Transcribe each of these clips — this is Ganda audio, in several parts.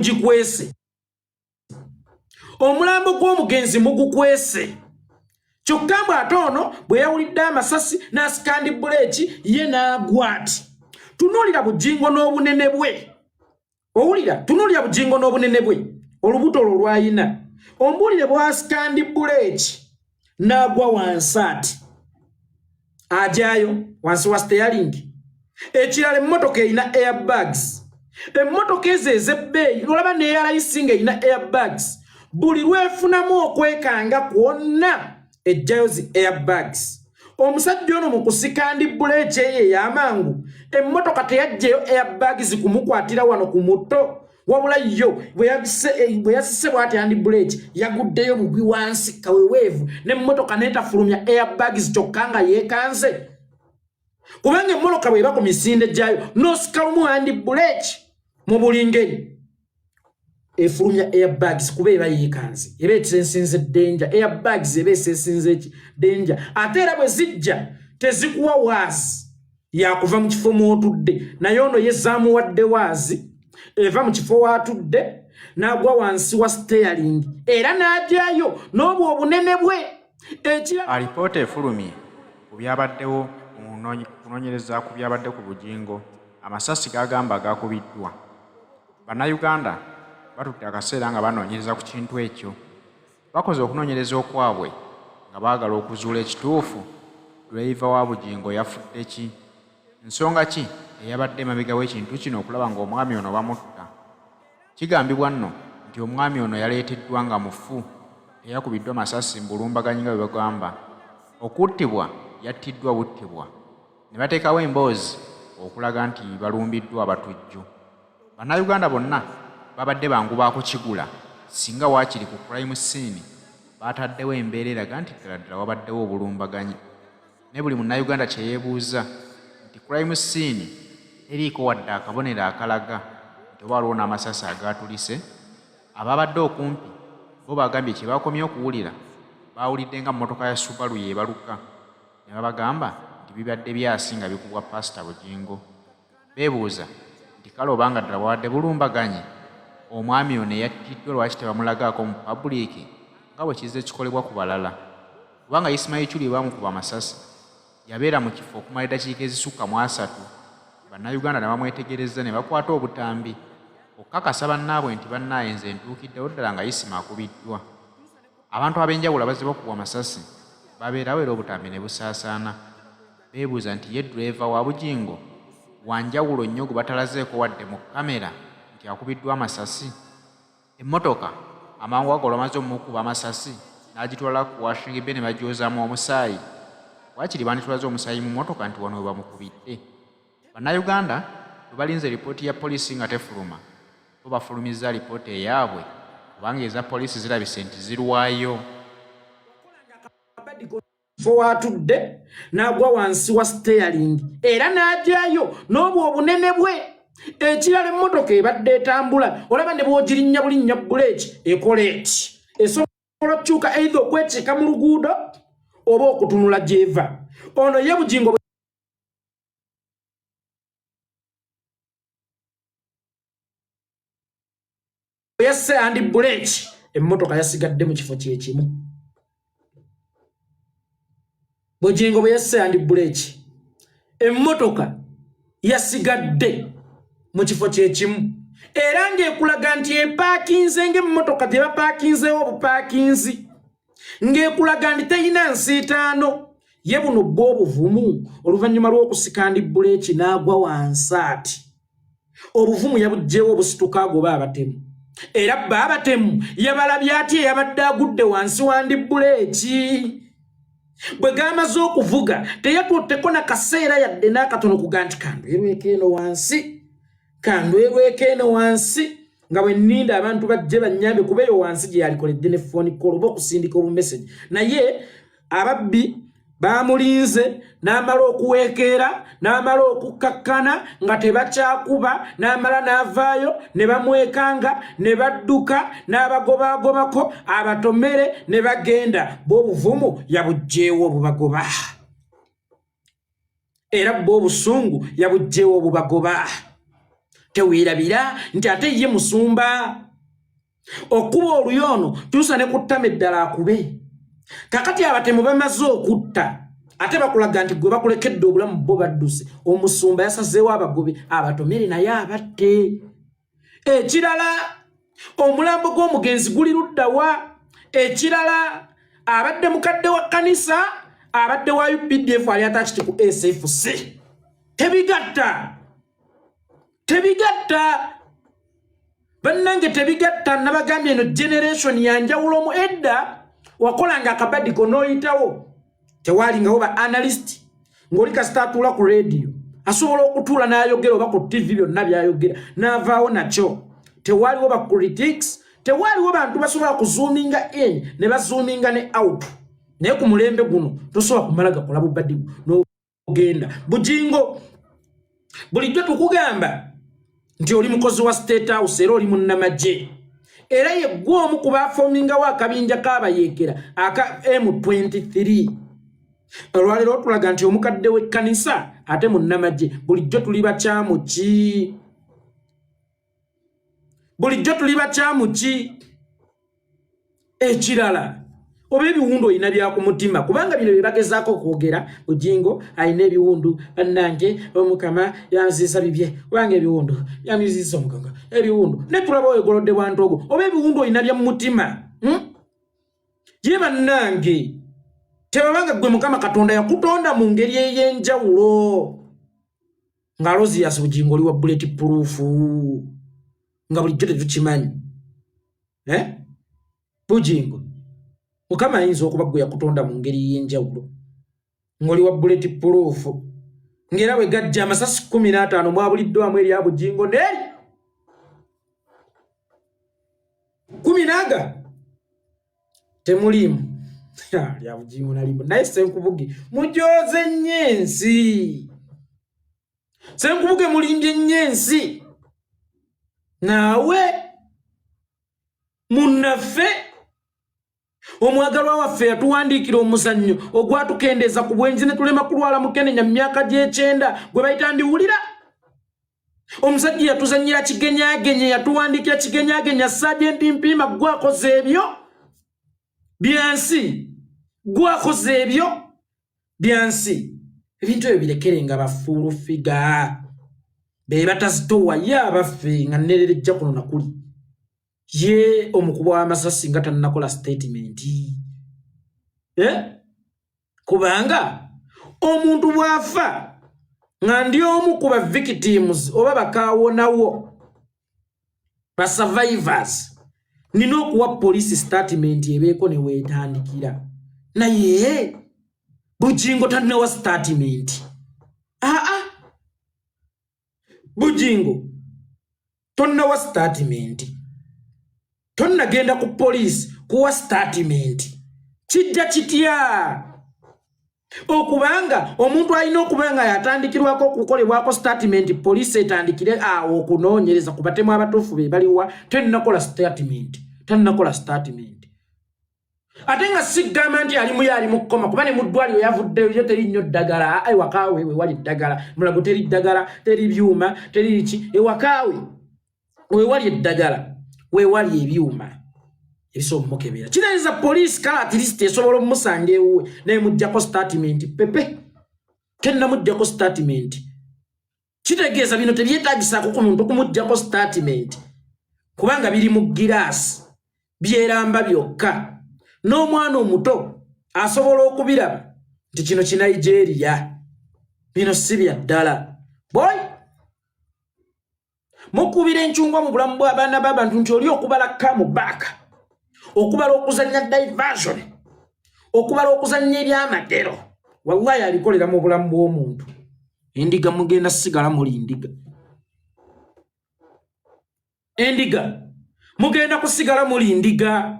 Mugikwese omulambo gw'omugenzi, mugukwese. Kyokka mbw ate ono bwe yawulidde amasasi n'asikandi buleeki ye n'agwa ati. Tunuulira Bugingo n'obunene bwe, owulira? Tunuulira Bugingo n'obunene bwe, olubuto olwo lwayina, ombuulire bwasikandi buleeki n'agwa wansi ati, ajayo wansi wa steering. Ekirala, emmotoka erina airbags. Emmotoka ezo ez'ebbeeyi, olaba neyarayisi nga erina airbags, buli lwefunamu okwekanga kwonna ejjayo zi airbags. Omusajja ono mu kusikandi buleeki eyo ey'amangu, emmotoka teyajjayo airbags kumukwatira wano ku muto, wabula yo bwe yasise bwati andi buleeki, yaguddeyo bugwi wansi kaweweevu n'emmotoka neetafulumya airbags, kyokka nga yeekanze, kubanga emmotoka bw'eba ku misinde gyayo n'osikalumu andi buleeki, mu buli ngeri efulumya airbags, kuba eba yeekanze, eba esensinze danger. Airbags eba esensinze eki? Danger. Ate era bwe zijja tezikuwa waazi yakuva mu kifo mw'otudde, naye ono ye zaamuwadde waazi eva mu kifo waatudde n'agwa wansi wa steering era n'agyayo n'obwo obunene bwe. Ekira Alipoota efulumye ku byabaddewo mu kunoonyereza ku byabadde ku Bugingo, amasasi g'agamba gaakubiddwa. Bannayuganda batutte akaseera nga banoonyereza ku kintu ekyo. Bakoze okunoonyereza okwabwe nga baagala okuzuula ekituufu: ddereeva wa Bugingo yafudde ki? Nsonga ki eyabadde emabega w'ekintu kino okulaba ng'omwami ono bamutta? Kigambibwa nno nti omwami ono yaleeteddwa nga mufu, teyakubiddwa masasi mu bulumbaganyi nga bwe bagamba. Okuttibwa yattiddwa buttibwa ne bateekawo emboozi okulaga nti balumbiddwa abatujju. Bannayuganda bonna babadde bangu ba kukigula singa waakiri ku crime scene baataddewo embeera eraga nti ddala ddala wabaddewo obulumbaganyi. Naye buli Munnayuganda kye yeebuuza nti crime scene teriiko wadde akabonero akalaga nti oba waliwo n'amasasi agaatulise. Abaabadde okumpi bo bagambye kye bakomye okuwulira, baawulidde nga mmotoka ya Subaru y'ebaluka ne babagamba nti bibadde byasi nga bikubwa Paasita Bugingo. Beebuuza nti kale obanga ddala bwabadde bulumbaganyi, omwami ono eyattiddwa lwaki tebamulagaako mu public nga bwe kizze kikolebwa ku balala? Kubanga Ismail Chuli bwe baamukuba amasasi, yabeera mu kifo okumala eddakiika ezisukka mu 30, Bannayuganda ne bamwetegereza ne bakwata obutambi okukakasa bannaabwe nti bannaaye nze ntuukiddewo ddala nga Isma akubiddwa. Abantu ab'enjawulo abazze bakubwa amasasi babeerawo era obutambi ne busaasaana. Beebuuza nti ye ddereeva wa Bugingo wa njawulo nnyo gwe batalazeeko wadde mu kkamera nti akubiddwa amasasi? Emmotoka amangu ago olwamaze omukuba amasasi n'agitwala ku washing bay ne bagyozaamu omusaayi? Waakiri banditulaze omusaayi mu mmotoka nti wano we bamukubidde. Bannayuganda bwe balinze lipooti ya poliisi nga tefuluma, bo bafulumizza alipoota eyaabwe kubanga eza poliisi zirabise nti zirwayo. Fo waatudde n'agwa wansi wa steering era n'agyayo n'obwo obunene bwe. Ekirala, emmotoka ebadde etambula, olaba ne bw'ogirinnya bulinnya buleeki ekola eti, esobola okukyuka either okwekiika mu luguudo oba okutunula gy'eva. Ono ye Bugingo yasse andi buleeki, emmotoka yasigadde mu kifo kyekimu. Bugingo bwe yasse andi buleeki, emmotoka yasigadde mu kifo kyekimu, era ng'ekulaga nti epaakinze ng'emmotoka gye bapaakinzeewo obupaakinzi, ng'ekulaga nti teyina nsiitaano. Ye buno bwo obuvumu, oluvannyuma lw'okusika ndi buleeki n'agwa wansi ati, obuvumu yabuggyewo obusituka agoba abatemu? Era bba abatemu yabalabye ati eyabadde agudde wansi wandi buleeki? Bwe gamaze okuvuga teyatutteko na kaseera yadde n'akatono kuga nti kandwerweko eno wansi, kandwerweko eno wansi nga bwe nninda abantu bajje bannyambe, kuba eyo wansi gye yalikoledde ne phone call oba okusindika obumessage. Naye ababbi bamulinze n'amala okuweekeera, n'amala okukkakkana nga tebakyakuba, n'amala n'avaayo ne bamwekanga ne badduka n'abagobaagobako abatomere ne bagenda. Bw'obuvumu yabuggyeewo obubagoba, era bwe obusungu yabuggyeewo obubagoba. Teweerabira nti ate ye musumba. Okuba oluyi ono tuusa ne ku ttama eddala akube. Kakati abatemu bamaze okutta ate bakulaga nti gwe bakulekedde obulamu bo badduse. Omusumba yasazeewo abagobe abatomere naye abatte. Ekirala, omulambo gw'omugenzi guli ludda wa? Ekirala, abadde mukadde wa kkanisa, abadde wa UPDF, ali attached ku SFC. Tebigatta, tebigatta bannange, tebigatta. Nabagambye eno generation yanjawulo. Mu edda wakolanga akabadiko n'oyitawo, tewalingawo ba analyst ng'oli kasita atuula ku radio asobola okutuula n'ayogera oba ku TV, byonna byayogera n'avaawo nakyo. Tewaliwo ba critics, tewaliwo bantu basobola kuzoominga in ne bazoominga ne out. Naye ku mulembe guno tosobola kumala gakola bubadibu n'ogenda. Bujingo, bulijjo tukugamba nti oli mukozi wa State House era oli munnamagye, era yeggwe omu ku bafoomingawo akabinja k'abayeekera aka M23. Olwaleero otulaga nti omukadde w'ekkanisa ate munnamagye. Bulijjo tuli bakyamu ki? Bulijjo tuli bakyamu ki? Ekirala, oba ebiwundu olina bya ku mutima, kubanga bino bye bagezaako okwogera, Bujingo alina ebiwundu. Bannange, Omukama yanziisa bibye, kubanga ebiwundu yamiziisa omugongo, ebiwundu ne tulaba oyegolodde bwantoogo. Oba ebiwundu olina bya mu mutima, Ye bannange, tebabanga gwe Mukama Katonda yakutonda mu ngeri ey'enjawulo nga Alozias Bujingo oli wa bullet proof, nga bulijjo tetukimanyi, eh? Bujingo, Mukama ayinza okuba gwe yakutonda mu ngeri ey'enjawulo ng'oli wa bullet proof, ng'era bwe gajja amasasi 15 mwabuliddwamu erya Bujingo neeri kumi naaga temuliimu lya Bujingo nalimu. Naye Senkubuge, mujooze nnyo ensi. Senkubuge, mulimbye nnyo ensi. Naawe munnaffe omwagalwa waffe yatuwandiikira omuzannyo ogwatukendeeza ku bwenzi ne tulema kulwala mukenenya mu myaka gy'ekyenda, gwe bayita Ndiwulira. Omusajja yatuzannyira kigenyagenye, yatuwandiikira kigenyagenya. Sajenti Mpiima, gwakoze ebyo byansi, gwakoze ebyo byansi. Ebintu ebyo birekere nga bafuulu figa be batazitowa. Ye abaffe nga nerera ejja kuno nakuli ye omukuba w'amasasi nga tannakola statement, eh? Kubanga omuntu bw'afa nga ndi omu ku ba victims oba bakawonawo, ba survivors, nina okuwa police statement ebeeko ne weetandikira. Naye Bujingo tannawa statement. Aa, Bujingo tonnawa statement, tonnagenda ku poliisi kuwa statement. Kijja kitya okubanga omuntu alina okuba nga yatandikirwako okukolebwako statement, poliisi etandikire awo okunoonyereza ku batemu abatuufu be baliwa? Tennakola statement, tannakola statement. Ate nga sigamba nti alimuyo ali mu kkoma, kuba ne mu ddwaliro yavuddeyo yo teri nnyo ddagala. Ewakaawe wewali ddagala, Mulago teri ddagala, teri byuma, teri ki. Ewakaawe wewali eddagala, wewali ebyuma ebisobola omukebera. Kitegeeza poliisi kale at least esobola omusanga ewuwe nemugjako statement pepe. Tennamugjako statement, kitegeeza bino tebyetagisaako ku muntu okumugjako statement, kubanga biri mu giraasi, byeramba byokka. N'omwana omuto asobola okubiraba nti kino Kinigeria, bino si bya ddala. Boy, mukubira encungwa mu bulamu bw'abaana b'abantu nti oli okubala comeback, okubala okuzannya diversion, okubala okuzannya ebyamagero. Wallahi alikolera mu bulamu bw'omuntu. Endiga mugenda sigala muli ndiga, endiga mugenda kusigala muli ndiga.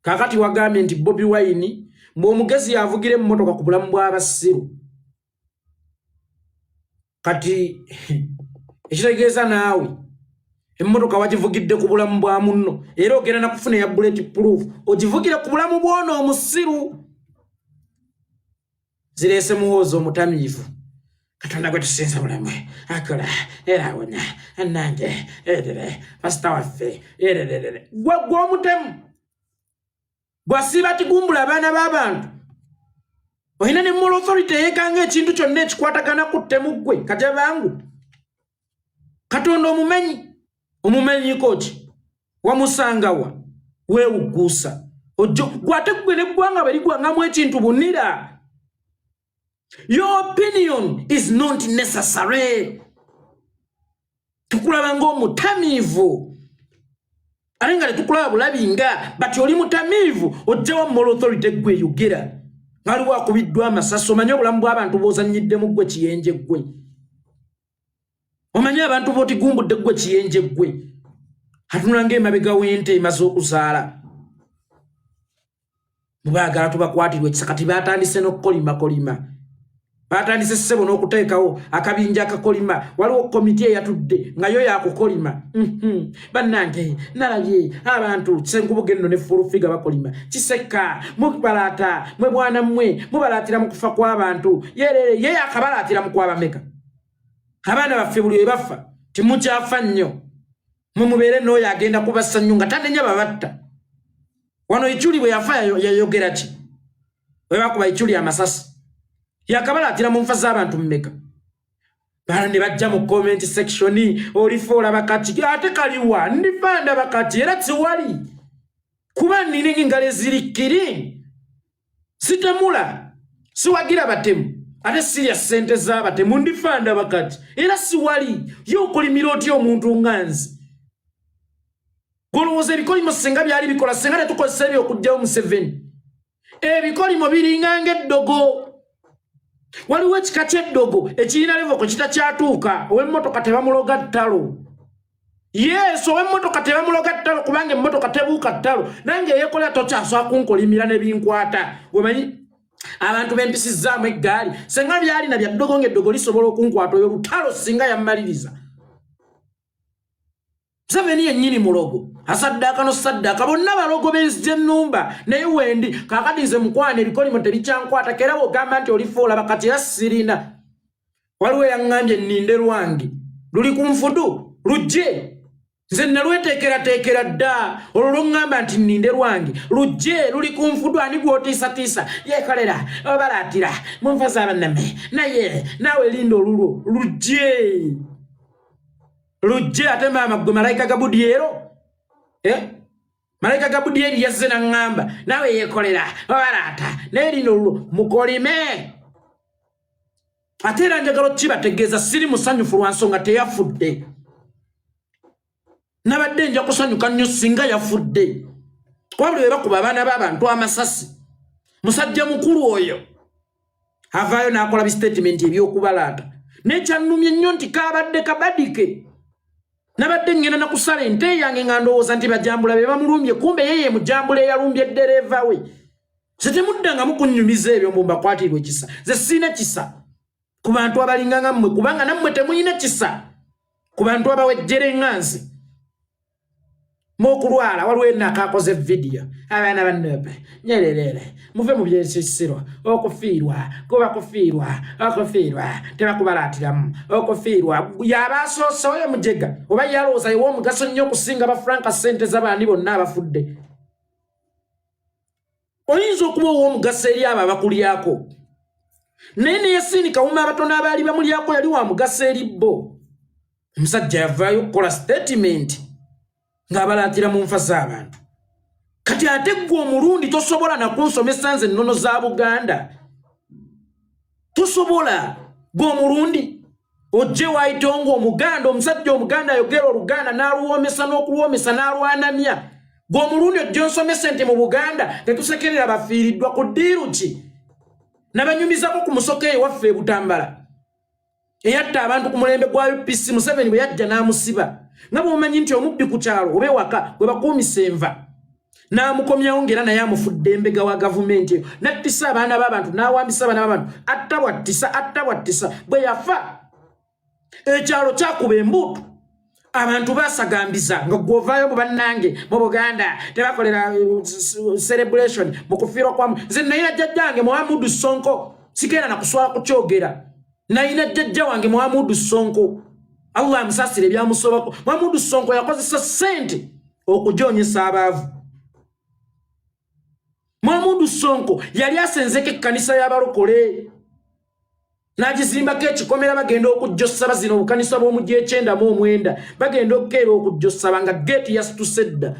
Kakati wagambye nti Bobi Wine mbw'omugezi yavugira emmotoka ku bulamu bw'abasiru. Kati ekitegeeza naawe emmotoka wagivugidde ku bulamu bwa munno, era ogenda nakufuna eya bullet proof ogivugire ku bulamu bw'ono omusiru. Zireese Muhoozi omutamiivu. Katonda gwe tusinza mulamu, akola era awonya. Nange erere pasita waffe erererere. Gwe gwe omutemu gwasiiba tigumbula abaana b'abantu, olina ne moral authority eyekanga ekintu kyonna ekikwatagana ku ttemu. Ggwe kajabangu, Katonda omumanyi? Omumanyiko ki? Wamusangawa? Weewugguusa ojjo gwate ggwe neggwanga bwe ligwangamu ekintu bunira. Your opinion is not necessary. Tukulaba ng'omutamiivu ate nga tetukulaba bulabi nga but oli mutamiivu. Ojjawa moral authority ggwe eyogera ngaliwo akubiddwa amasasi? Omanye obulamu bw'abantu bw'ozannyiddemu ggwe kiyenje ggwe? Omanye abantu b'otigumbudde ggwe kiyenje ggwe atunula ng'emabega w'ente emaze okuzaala? Mubaagala tubakwatirwa ekisa. Kati batandise n'okukolimakolima, batandise ssebo n'okuteekawo akabinja akakolima. Waliwo komiti eyatudde nga yo yakukolima. Bannange, nalabye abantu Senkubuga enno ne Fulufiga bakolima Kisekka. Mubalaata mwe bwana mmwe, mubalaatira mu kufa kw'abantu. Yerere ye yakabalaatira mu kwabameka abaana baffe buli we bafa. Timukyafa nnyo mwe, mubeere n'oyo agenda kubassa nnyo nga tanenya babatta. Wano Ichuli bwe yafa yayogera ki? Bwe bakuba Ichuli amasasi yakabalaatira mu nfa z'abantu mmeka? Bala ne bajja mu comment section, olifa olaba kati ate kaliwa ndifa ndaba kati era tiwali kuba nina engalo eziri kiri. Sitemula, siwagira batemu, ate sirya ssente z'abatemu. Ndifa ndaba kati era siwali. Ye okolimira otya omuntu nga nze? Golowooza ebikolimo singa byali bikola, singa tetukozesa ebyo okugjawo Museveni? Ebikolimo biringa ng'eddogo. Waliwo ekika ky'eddogo ekirina level kwe kitakyatuuka. Ow'emmotoka tebamuloga ttalo. Yes, ow'emmotoka tebamuloga ttalo kubanga emmotoka tebuuka ttalo. Nange eyekolera tokyasobola kunkolimira ne binkwata. Omanyi abantu bempisizaamu eggaali, senga byalina bya ddogo ng'eddogo lisobola okunkwata, oyo lutalo singa yammaliriza. Museveni yennyini mulogo, asaddaaka nosaddaaka, bonna balogo b'enzija ennumba. Naye wendi kaakati nze mukwana ebikolimo tebikyankwata. Kera bw'ogamba nti olifa olaba kati era sirina. Waliwo eyaŋŋambye nninde lwange luli ku nfudu lujje. Nze nalweteekerateekera dda olwo lwoŋŋamba nti nninde lwange lujje luli ku nfudu. Ani gw'otiisatiisa? Yeekolera obalaatira mu nfa z'abanname, naye naawe linda olulwo lujje, lujje. Ate maama gwe malayika Gabudyero, eh? Malayika Gabudyeri yazze naŋŋamba naawe yeekolera obalaata, naye lino olulwo mukolime. Ate era njagala okukibategeeza, siri musanyufu lwa nsonga teyafudde. Nabadde nja kusanyuka nnyo singa yafudde, kuba buli webakuba abaana b'abantu amasasi, musajja mukulu oyo avaayo n'akola bisitatimenti ebyokubalaata. Nekyannumye nnyo nti kabadde kabadike. Nabadde ŋŋenda nakusala ente yange nga ndowooza nti bajambula be bamulumbye, kumbe yeye mujambula eyalumbye ddereeva we. Nze temuddangamu kunnyumiza ebyo mbu mbakwatirwa ekisa. Nze siina kisa ku bantu abalinganga mmwe, kubanga nammwe temulina kisa ku bantu abawejjera eŋŋanzi muokulwala. Waliwo enaka akoze vidiyo, abaana bannope nyererere, muve mu byekisiro. Okufiirwa kuba kufiirwa, okufiirwa tebakubalaatiramu. Okufiirwa yaba asoose oyo mujega oba yalowooza yewa omugaso nnyo okusinga bafranka ssente z'abaani bonna abafudde. Oyinza okuba ow'omugaso eri abo abakulyako, naye neyasiini Kawuma abatono abaali bamulyako yali wa mugaso eri bo. Omusajja yavaayo okukola sitatimenti ng'abalaatira mu nfa z'abantu. Kati ate ggwe omulundi tosobola nakunsomesa nze ennono za Buganda, tosobola. Gwe omulundi ojje wayitonga Omuganda, omusajja Omuganda ayogera Oluganda n'aluwoomesa n'okulwomesa n'alwanamya. Gwe omulundi ojje onsomese nti mu Buganda tetusekerera bafiiriddwa ku ddiiru ki? Nabanyumizako ku musoka eyo waffe e Butambala eyatta abantu ku mulembe gwa UPC. Museveni bwe yajja n'amusiba, nga bw'omanyi nti omubbi ku kyalo oba ewaka gwe bakuumisa enva, n'amukomyawo ng'era naye amufudde embega wa gavumenti eyo, n'attisa abaana b'abantu, n'awambisa abaana b'abantu, atta bwattisa, atta bwattisa. Bwe yafa ekyalo kyakuba embuutu, abantu basagambiza nga gwovaayo mu bannange mu Buganda tebakolera celebration mu kufiirwa kwamu. Nze nayina jjajjange Muhamudu Sonko, sigenda nakuswala kukyogera. Nalina jjajja wange Muhamudu Sonko, Allah amusaasire ebyamusobako. Muhamudu Sonko yakozesa ssente okujoonyesa abaavu. Muhamudu Sonko yali asenzeko ekkanisa y'abalokole n'agizimbako ekikomera. Bagenda okujja osaba zino obukanisa bw'omu 99, bagenda okukeera okujja osaba nga geeti yasituse dda,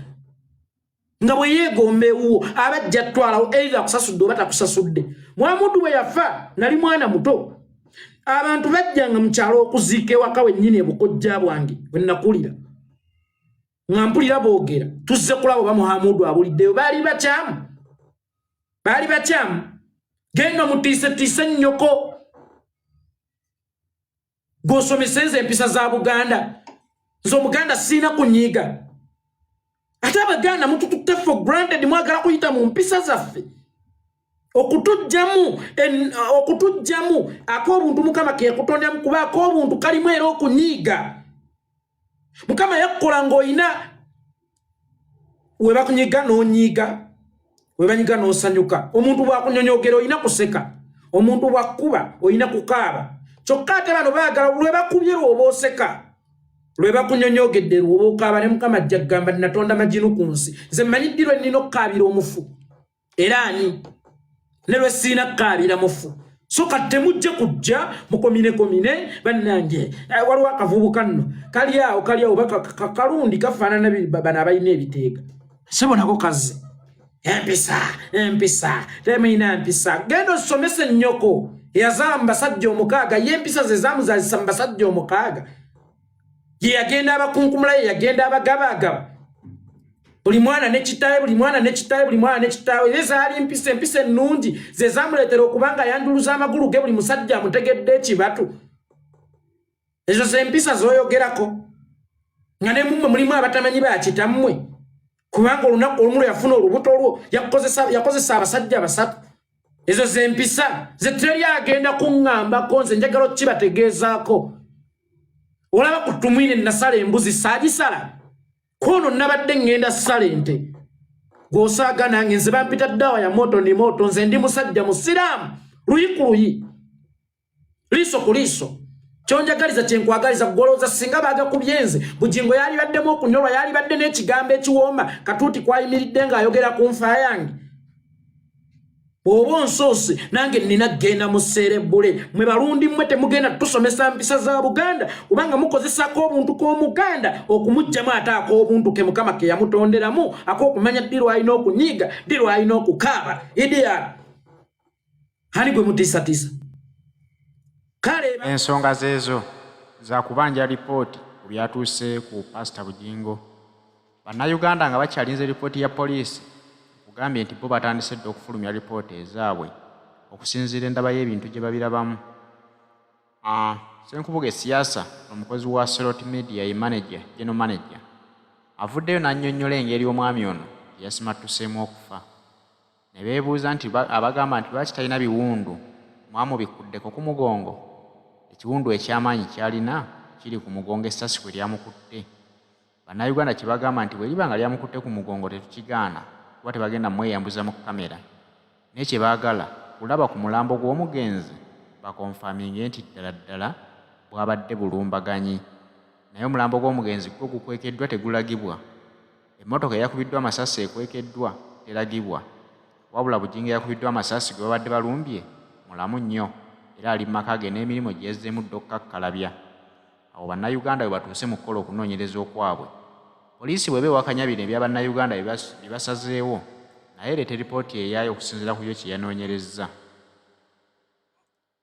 nga bwe yeegomba ewuwo abajja ttwalawo either akusasudde oba takusasudde. Mwamudu bwe yafa nali mwana muto. Abantu bajjanga mu kyalo okuziika ewaka wennyini ebukojja bwange bwe nakulira, nga mpulira boogera, "Tuzze kulaba oba Muhamudu abuliddeyo." Baali bakyamu, baali bakyamu. Genda omutiisetiise nnyoko gw'osomesa nze empisa za Buganda. Nze Omuganda siina kunyiiga. Ate Abaganda mutututte for granted, mwagala kuyita mu mpisa zaffe okutugjamu ak'obuntu Mukama kekutonderamu, kuba ak'obuntu kalimu era okunyiiga. Mukama yakkola ng'olina we bakunyiga n'onyiiga, we banyiga n'osanyuka. Omuntu bw'akunyonyogera olina kuseka, omuntu bw'akkuba olina kukaaba. Kyokka ate bano baagala lwe bakubye lw'oba oseka, lwe bakunyonyogedde lw'oba okaaba. Ne Mukama ajja kugamba, "Natonda maginu ku nsi, nze mmanyi ddi lwe nnina okukaabira omufu era ani ne lwe siina kukaabira mufu." So kati temujje kujja mukomine komine bannange. Waliwo akavubuka nno kali awo, kali awo kalundi kafaanana bano abalina ebiteega. Sebo nako kazze, empisa, empisa, temulina mpisa. Genda osomese ennyoko eyazaala mu basajja 6. Ye empisa ze zamuzaalisa mu basajja 6, ye yagenda abakunkumula, ye yagenda abagabaagaba, buli mwana ne kitaawe, buli mwana ne kitaawe, buli mwana ne kitaawe. Ye zaali mpisa, empisa ennungi ze zamuleetera okuba nga yanjuluza amagulu ge, buli musajja amutegedde ekibatu. Ezo ze mpisa z'oyogerako, nga ne mummwe mulimu abatamanyi bakitammwe, kubanga olunaku olumu lwe yafuna olubuto lwo yakozesa abasajja basatu. Ezo ze mpisa ze teri agenda kuŋŋambako. Nze njagala okkibategeezaako. Olaba ku Tumwine nasala embuzi, saagisala kwono, nabadde ŋŋenda sala ente. Gw'osaaga nange, nze bampita ddawa ya moto ni moto. Nze ndi musajja musiraamu, luyi ku luyi, liiso ku liiso. Kyonjagaliza kyenkwagaliza. Golooza singa baagakubye nze Bugingo yalibaddemu okunyolwa, yalibadde n'ekigambo ekiwooma katuuti kwayimiridde ng'ayogera ku nfa yange. Bw'oba onsoose nange nnina kgenda mu sseerebbule. Mwe balundi mmwe temugenda tusomesa mpisa za Buganda, kubanga mukozesako obuntu k'Omuganda okumuggyamu ate ak'obuntu ke Mukama ke yamutonderamu, ak'okumanya ddi lw'alina okunyiiga, ddi lw'alina okukaaba. Idiya hani gwe mutiisatiisa kale. Ensonga zeezo za kubanja lipooti ku byatuuse ku Pasita Bugingo. Bannayuganda nga bakyalinze lipooti ya poliisi, nkugambye nti bo batandise dda okufulumya lipooti ezaabwe okusinziira endaba y'ebintu gye babirabamu. Ssenkubuge Siasa, omukozi wa Soroti Media, ye manager, general manager, avuddeyo n'annyonnyola engeri omwami ono gye yasimattuseemu okufa, ne beebuuza nti abagamba nti lwaki talina biwundu mwamubikkuddeko ku mugongo. Ekiwundu eky'amaanyi ky'alina kiri ku mugongo, essasi kwe lyamukutte. Bannayuganda kye bagamba nti bwe liba nga lyamukutte ku mugongo tetukigaana, kuba tebagenda mweyambuza mu kamera, naye kye baagala kulaba ku mulambo gw'omugenzi bakonfaminge nti ddala ddala bwabadde bulumbaganyi. Naye omulambo gw'omugenzi gwo gukwekeddwa, tegulagibwa. Emmotoka eyakubiddwa amasasi ekwekeddwa, teragibwa. Wabula Bugingo eyakubiddwa amasasi gwe babadde balumbye mulamu nnyo era ali mu maka ge n'emirimu gye yazzeemu dda okukakkalabya. Awo Bannayuganda we batuuse mu kukola okunoonyereza okwabwe. Poliisi bw'eba ewakanya bino ebya Bannayuganda bye basazeewo, naye ereeta eripooti eyaayo okusinziira ku yo kye yanoonyerezza.